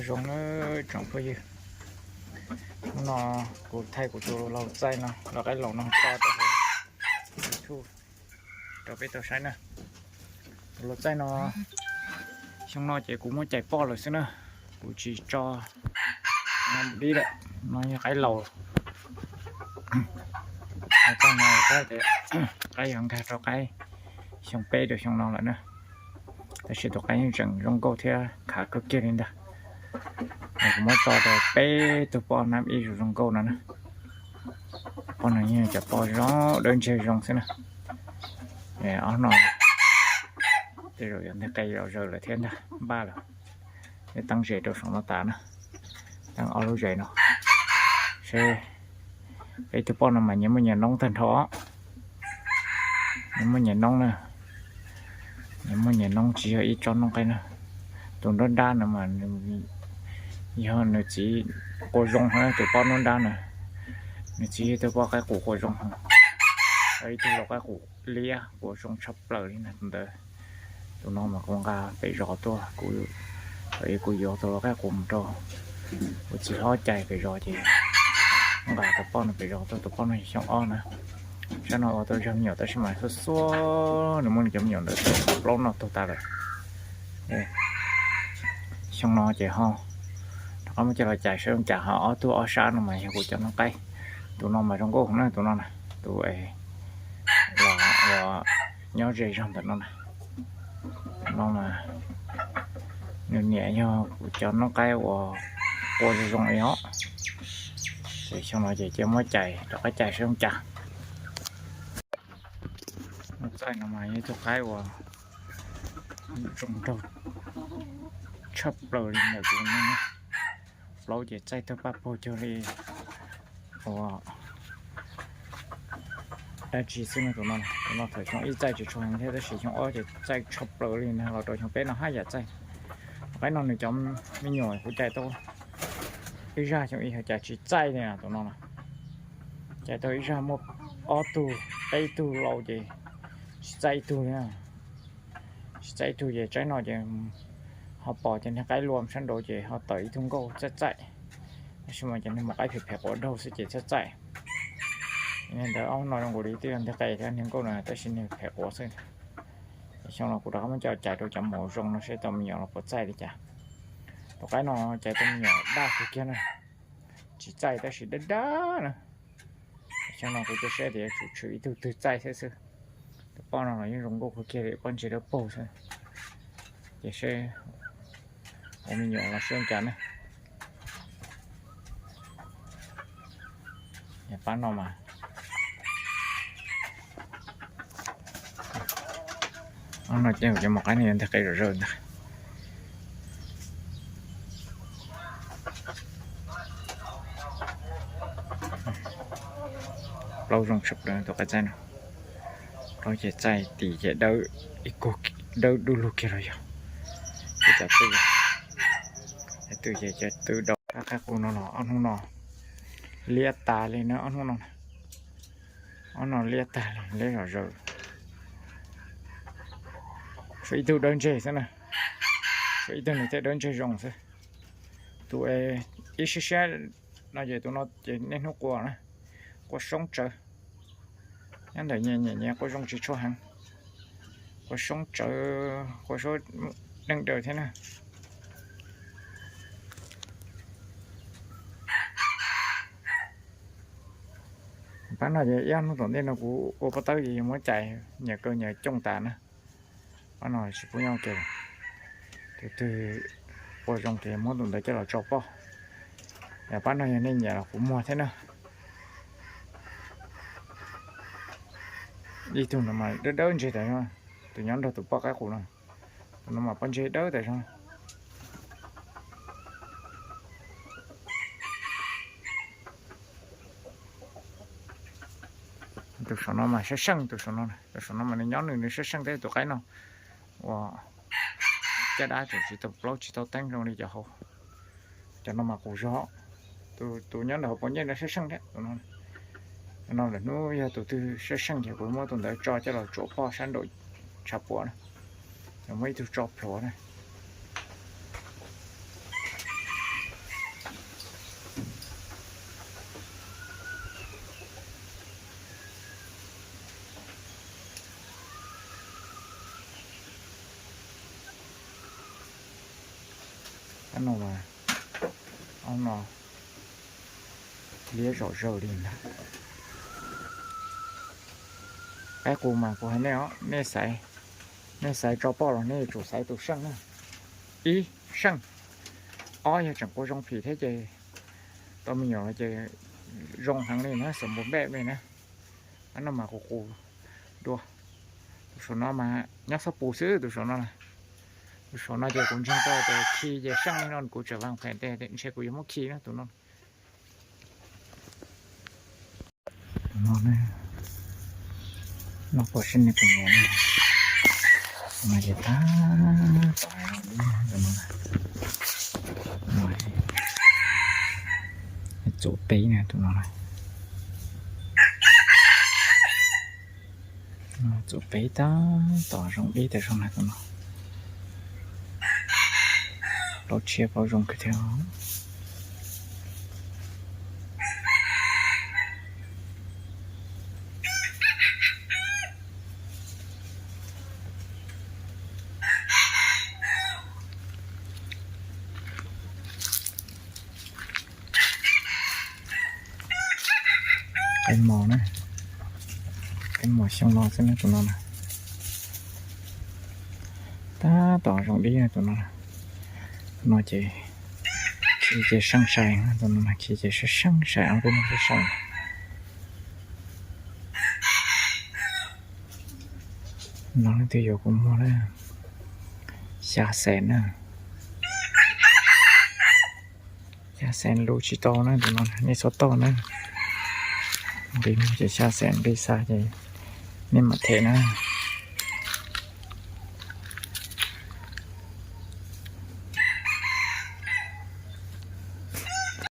Zoo nawb tsoom phooj ywg, hnub no kuv thaij kuv tus laus txaij no, laus qaib laus no tso rau YouTube rau peb tau saib na. Tus laus txaij no, xyoo no ces kuv muab cais poj lawm xwb na, kuv tsis tso no dib lawm, no yog qaib laus. Txaij no, qaib yog nkag rau qaib xyoo peb rau xyoo no lawm na, tab sis tus qaib yeej tseem zoo nkauj thiab khav kawg kiag li ntag. Kuv muab tso rau peb tug poj nab ib zoo zoo nkauj no na. Poj no yog cov poj zoo dawb ntseg zoo xwb na. Ob no tej zaum yuav nteg qe zom zaws lawm thiab ntag, npaj lawm. Neb teeb zes rau saum no tas na, teeb ob lub zes no. Seb, peb tug poj no mas nyias muaj nyias noob tag nrho. Nyias muaj nyias noob na, nyias muaj nyias noob tsis yog ib tsob noob qe na. Tus nruab nrab no mas yog nws txiv quas zoo heev, tus poj nruab nrab na, nws txiv yog ib tug poj qaib qus quas zoo heev, ib tug laus qaib qus liab quas zoo tshaj plaws li na tus ntawd. Tus no mas kuv nqa pem zos tuaj, kuv, kuv yuav tus laus qaib qus mus rau kuv txiv hlob cais pem zos ces kuv nqa tus poj no pem zos tuaj, tus poj no yog xyoo ob na. Sab no ua tau zog me nyuam tab sis mas xuab xuab nws muab nws cov me nyuam ntawd plaub no tuag tas lawm. Xyoo no ces ho rov qab muab coj los cais saib zoo cas, ho ob tug ob sab no mas yog kuv cov noob qaib. Tus no mas zoo nkauj heev na, tus no na, tus uas nyob ze zog ntawm no na. Tus no mas nws niam yog kuv cov noob qaib uas quas zoo zoo li os. Ces xyoo no ces cia muab cais, rov qab cais saib zoo cas. Txaij no mas yog ib tug qaib uas zoo nraug tshaj plaws li ntawm kuv no. Plaub ces txaij tag paj paug cuag li ua dab tsi xwb no. Tus no, tus no thaum xyoo ib txaij tsis tshua heev thiab tab sis xyoo ob ces txaij tshaj plaws li na, los rau xyoo peb no haj yam txaij. Qaib no nws cov me nyuam kuv cais tau ib zaj xyoo ib ho cas tsis txaij li na tus no na. Cais tau ib zaj muaj ob tug peb tug laus ces tsis txaij ib tug li. Tsis txaij ib tug ces tsaib no ces ho pom cov niag qaib luam sab nraud ces ho tawm ib tug nkauj txaij txaij. Tab sis mas cov niag maum qaib phem phem quav daug xwb ces txaij txaij. Niag ntawd ob no zoo nkaus li twb yog nteg qe thiab niag nkauj no tab sis niag phem quav xwb. Xyoo no kuv rov qab muab coj cais rau cov maum zoo no seb tau me nyuam los puas txaij li cas. Tus qaib no cais tau me nyuam daj kawg kiag na, tsis txaij tab sis daj daj na. Xyoo no kuv cia seb tias yuav tsum tshwm ib tug twg txaij thiab xwb. Tus poj no los yeej zoo nkauj kawg kiag li, pob ntseg dawb paug xwb. Ces seb ua me nyuam los seb cas ne. Pab no mas, no ces cov maum qaib no yuav nteg qe zom zaws ntag. Plaub zoo tshaj plaws tus qaib txaij no. Plaub ces txaij tim ces dawb, ib kug dawb du lug kiag los yog. Ib cov twj, twj ces cov twj dau. Qaib qus no los ob hnub no liab tas li na, ob hnub no, ob no liab tag li, liab zom zaws. Tshuav ib tug dawb ntseg xwb na, tshuav ib tug nws thiaj dawb ntseg zoo xwb. Tus ib siab siab no ces tus no ces niaj hnub quas na, quas soob tsawv. Nyob ntawm nyias nyiam nyias quas zoo tsis tshua heev, quas soob tsawv, quas soob neej daws thiab na. Pab no ces ib ob hnub tom ntej no kuv ua pob tawb ces yuav muab cais nyias kaw nyias cooj tas na. Pab no tsis pub nyob ua ke, tus twg quas zoo ces muab tus ntawd coj los tso poj. Yog pab no yog nej nyiam los kuv muag thiab na. Ib tug no mas dawb dawb ntseg tas, tus nyob nrog tus poj qaib qus no, tus no mas pob ntseg dawb tas zog. Tus saum no mas sab seej, tus saum no, tus saum no mas nws nyob nws nws sab seej thiab tus qaib no ua caj dab tseem tsis tau plaub tsis tau teeb zoo li cov hauv. Cov no mas qus zog, tus nyob ntawm hauv paus ncej no sab seej thiab. No lwm hnub yog tus twg sab seej ces kuv muab tus ntawd tso coj los tsuam poj sab nraum tshav puam na, muab ib tug tso plhuav na. Tab no, ob no liab zom zaws li ntag. Qaib qus mas kuv hais nej os, nej xaiv, nej xaiv tso poj los nej yuav tsum xaiv tus seej na. Ib, seej. Ob, yog tseem quas zoo phim thiab ces tau me nyuam ces zoo heev li na, xam npus npej li na. Tab no mas qus qus dua. Tus saum no mas nyob xob pus xwb tus saum no na. Tus saum no ces kuv ntseeg tau tias khi ces seej li no kuv tseem vaaj phem tes ntshe kuv yuav muab khi na tus no. No, no pom seb nej puas nyiam na. No ces tab tom zoo dib no. Txuam peb na tus no na. Txuam peb tab tom zoo dib tas zog na tus no. Plaub tshiab plaub zoo kawg thiab. Qaib mos na, qaib mos xyoo no xwb na tus no na. Tab tom zoo dib tus no. No ces khi ces seej sai, tus no khi ces seej sai, ob peb no seej sai. No leej twg yuav kuv muag na, xya xees na. Xya xees lus tsis tau na tus no, nej txhob toj na. Nqi muag ces xya xees, nqi xa ces nej mam them na.